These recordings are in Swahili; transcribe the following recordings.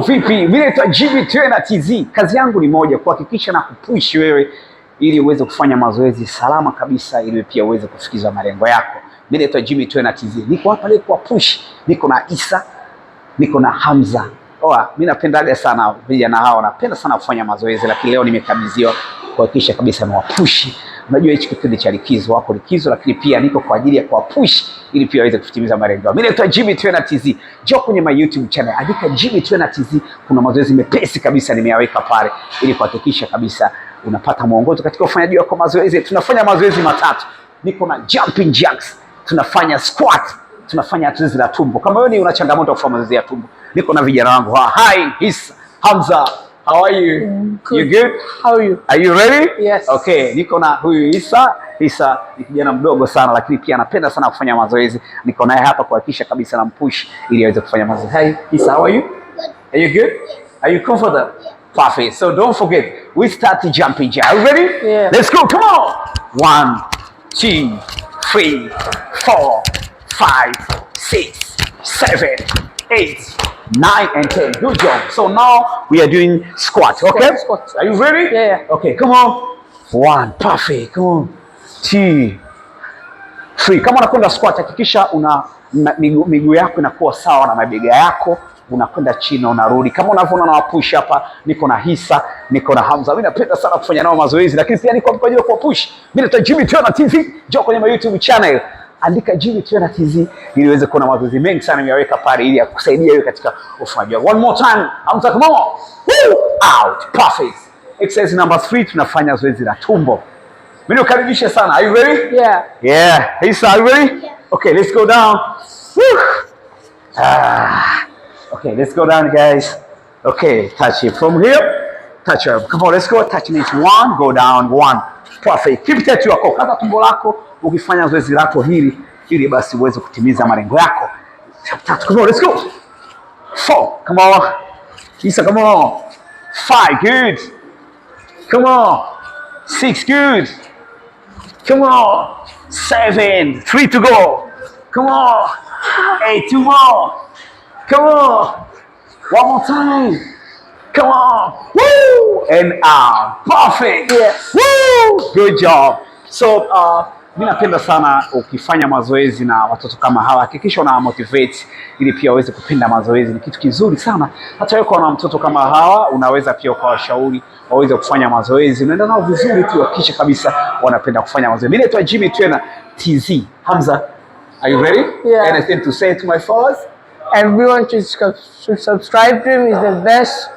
Vipi? Mimi naitwa Jimmy Trainer TZ. Kazi yangu ni moja, kuhakikisha na kupush wewe ili uweze kufanya mazoezi salama kabisa, ili pia uweze kufikiza malengo yako. Mimi naitwa Jimmy Trainer TZ. Niko hapa leo kwa push, niko na Isa, niko na Hamza. Oa, mimi napendaga sana vijana hao, napenda sana kufanya mazoezi, lakini leo nimekabidhiwa kuhakikisha kabisa nawapush. Unajua hichi kipindi cha likizo, wako likizo, lakini pia niko kwa ajili ya kuwapush ili pia waweze kutimiza malengo yao. Mimi naitwa Jimmy Trainer TZ. Njoo kwenye my YouTube channel, andika Jimmy Trainer TZ, kuna mazoezi mepesi kabisa nimeyaweka pale ili kuhakikisha kabisa unapata mwongozo katika ufanyaji wako mazoezi. Tunafanya mazoezi matatu. Niko na jumping jacks, tunafanya squat, tunafanya zoezi la tumbo. Kama wewe ni una changamoto ya kufanya mazoezi ya tumbo, niko na vijana wangu. Hi, Isa, Hamza, how are you? Good. You good? How are you? Are you ready? Yes. Okay, niko na huyu Isa. Isa ni kijana mdogo sana lakini pia anapenda sana kufanya mazoezi. Niko naye hapa kuhakikisha kabisa nampush ili aweze kufanya mazoezi. Hi, Isa, how are you? Are you good? Are you comfortable? Perfect. So don't forget, we start the jumping jack. Are you ready? Yeah. Let's go. Come on. One, two, three, four, five, six, seven, eight, 9, and 10. Good job. So now we are doing squat. Okay? Squat. Are you ready? Yeah. Okay, come on. One, perfect. Come on. Two, three. Kama unakwenda squat, hakikisha una miguu yako inakuwa sawa na mabega yako, unakwenda chini na unarudi. Kama unavyoona na wapush hapa, niko na Hisa, niko na Hamza. Mimi napenda sana kufanya nao mazoezi, lakini pia niko kwa ajili ya kuwapush. Mimi naitwa Jimmy Trainer TZ. Njoo kwenye my YouTube channel, andika Jimmy Trainer TZ ili uweze kuona mazoezi mengi sana nimeyaweka pale ili yakusaidia wewe katika ufanyaji. One more time. Hamza, come on. Woo! Out. Perfect. Exercise number 3, tunafanya zoezi la tumbo. Mimi nikukaribishe sana. Are you ready? Yeah. Yeah. Isa, are you ready? Yeah. Okay, let's go down. Woo. Ah. Okay, let's go down, guys. Okay, touch it from here. Touch her. Come on, let's go. Touch it. One, go down. One. Perfect. Keep it to your core. Kaza tumbo lako ukifanya zoezi lako hili ili basi uweze kutimiza malengo yako. Tatu. Come on, let's go. Four. Come on. Isa, come on. Five. Good. Come on. Six. Good. Come on. Seven. Three to go. Come on. Eight. Two more. Come on. One more time. Come on. Woo! And out. Perfect. Yes. Woo! Good job. So, mi napenda sana ukifanya mazoezi na watoto kama hawa, hakikisha una motivate ili pia waweze kupenda mazoezi. Ni kitu kizuri sana. Hata wewe ukiwa na mtoto kama hawa, unaweza pia ukawashauri waweze kufanya mazoezi. Unaenda nao vizuri tu, hakikisha kabisa wanapenda kufanya mazoezi. Mimi naitwa Jimmy Trainer TZ. Hamza, are you ready? Yeah. Anything to say to my followers? Everyone should subscribe to him. He's the best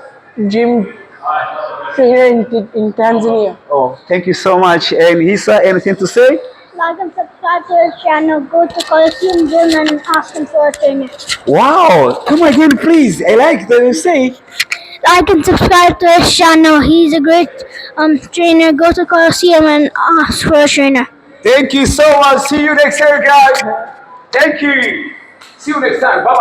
gym trainer in Tanzania. Oh, thank you so much. And Isa, anything to say? Like and subscribe to his channel. Go to Coliseum Gym and ask him for a trainer. Wow, come again, please. I like that you say. Like and subscribe to his channel. He's a great trainer. Go to Coliseum and ask for a trainer. Thank you so much. See you next time, guys. Thank you. See you next time. Bye bye.